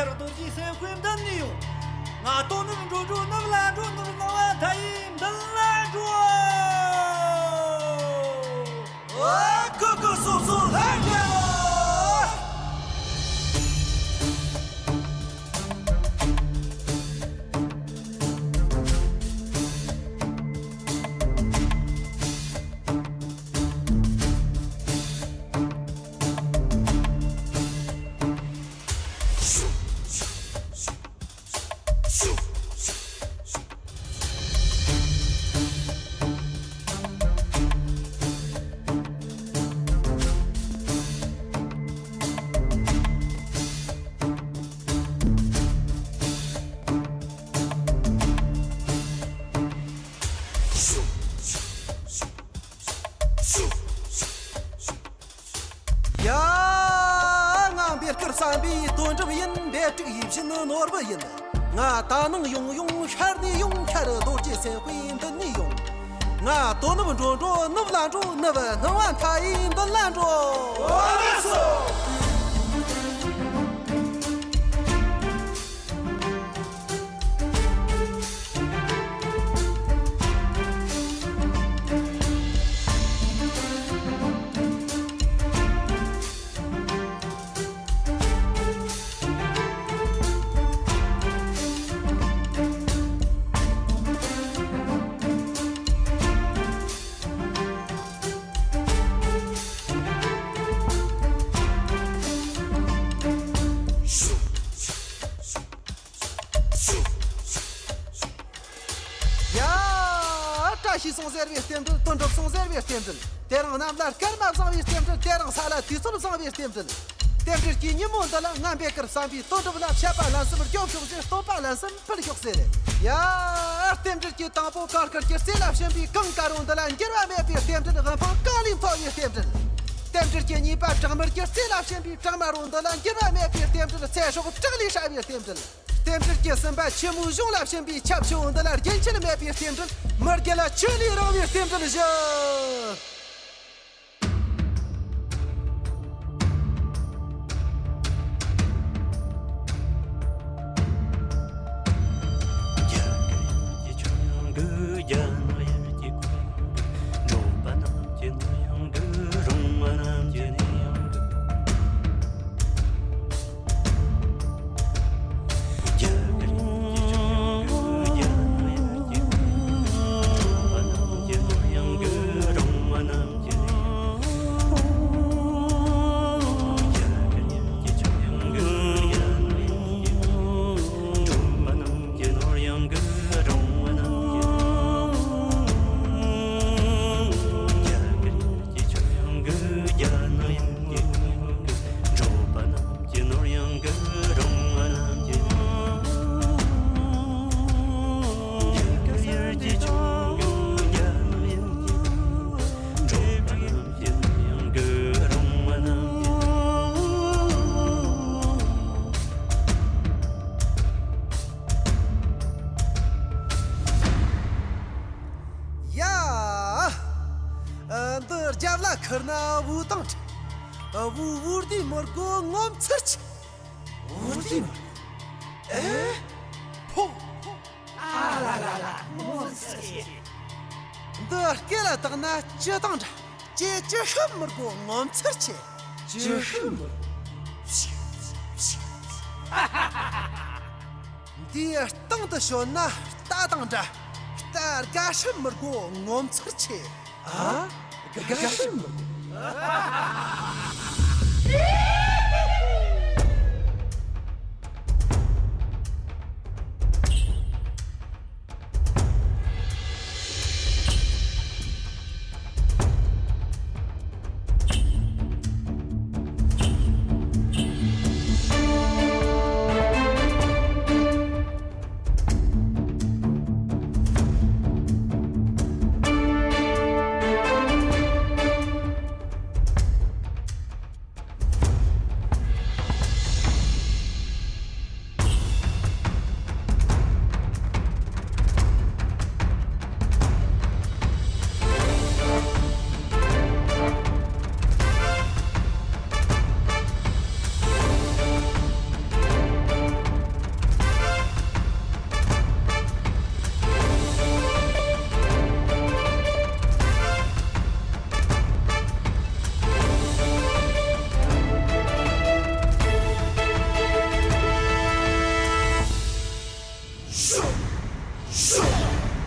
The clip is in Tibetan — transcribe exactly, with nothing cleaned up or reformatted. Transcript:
རྡོ་རྗེ་སེམས་དཔའི་མདུན་ནས་ཡོང་། ང་དོ་ནུབ་འགྲོ་འགྲོ་ནུབ་ལ་འགྲོ་ནུབ་སྣང་བ་མཐའ་ཡས་མདུན་ལ་འགྲོ། ཨོ་ཀུ་ཀུ་སོ་སོ་ལྷན་རྒྱལ། ཡ། ང་འབད་དཀར་བསམ་པའི་དོན་གྲུབ་ཡིན། འབད་དཀྲུག་ཡིད་བཞིན་ནོར་བུ་ཡིན། ང་ད་ནངས་ཡོང་ཡོང་ཤར་ནས་ཡོང་ཤར་རྡོ་རྗེ་སེམས་དཔའི་མདུན་ནས་ཡོང་། ང་དོ་ནུབ་འགྲོ་འགྲོ་ནུབ་ལ་འགྲོ་ནུབ་སྣང་བ་མཐའ་ཡས་མདུན་ལ་འགྲོ། ཨོ་ལགས་སོ། ཡ། བཀྲ་ཤིས་སོང་ཟེར་བའི་རྟེན་འབྲེལ། དོན་གྲུབ་སོང་ཟེར་བའི་རྟེན་འབྲེལ། དེ་རིང་གནམ་ལ་སྐར་མ་བཟང་བའི་རྟེན་འབྲེལ། དེ་རིང་ས་ལ་དུས་ཚོད་བཟང་བའི་རྟེན་འབྲེལ། རྟེན་འབྲེལ་གྱི་ཉིན་མོ་འདི་ལ་ང་འབད་དཀར་བསམ་པའི་དོན་གྲུབ་ལ་འཆད་པ་ལན་གསུམ་སྐྱོན་ཤོག་ཟེར། སྟོན་པ་ལན་གསུམ་ཕུལ་ཤོག་ཟེར། ཡ། རྟེན་འབྲེལ་གྱི་དང་པོ་གངས་དཀར་གྱི་རྩེ་ལ་ཕྱིན་པའི་གངས་དཀར་རོ་འདི་ལ་འགྱུར་བ་མེད་པའི་རྟེན་འབྲེལ། དབུ་འཕང་གངས་ལས་མཐོ་བའི་རྟེན་འབྲེལ། རྟེན་འབྲེལ་གྱི་གཉིས་པ་བྲག་དམར་གྱི་རྩེ་ལ་ཕྱིན་པའི་བྲག་དམར་རོ་འདི་ལ་འགྱུར་བ་མེད་པའི་རྟེན་འབྲེལ། ཚེ་སྲོག་བྲག་ལས་ཧྲལ་བའི་རྟེན་འབྲེལ། རྟེན་འབྲེལ་གྱི་གསུམ་པ་ཆུ་མོའི་གཞུང་ལ་ཕྱིན་པའི་ཆབ་ཆུ་བོ་འདི་ལ་རྒྱུན་ཆད་མེད་པའི་རྟེན་འབྲེལ། མི་དགེ་ལ་ཆོས་ལས་རིང་བའི་རྟེན་འབྲེལ་བཞི། ཡ། ཨ། འདི་རྒྱབ་ལ་ཁུར་ན་བུ་དང་འདྲ། བུ་བུ་དེ་མི་དགོས་ངོ་མཚར་ཆེ། བུ་དེ་མི་དགོས། ཨེ། ཕོ། ཨ་ལ་ལ་ལ། ངོ་མཚར་ཆེ། འདི་སྐེ་ལ་བཏགས་ན་ཅི་དང་འདྲ། ཅི་ཅི་ཧྲིབ་མི་དགོས་ངོ་མཚར་ཆེ། ཅི་ཧྲིབ་མི་དགོས། འདིའི་སྟེང་དུ་ཞོན་ན་རྟ་དང་འདྲ། རྟ་དགའ་ཧྲིབ་མི་དགོས་ངོ་མཚར་ཆེ། ཨ། དགའ་ཧྲིབ་མི་དགོས།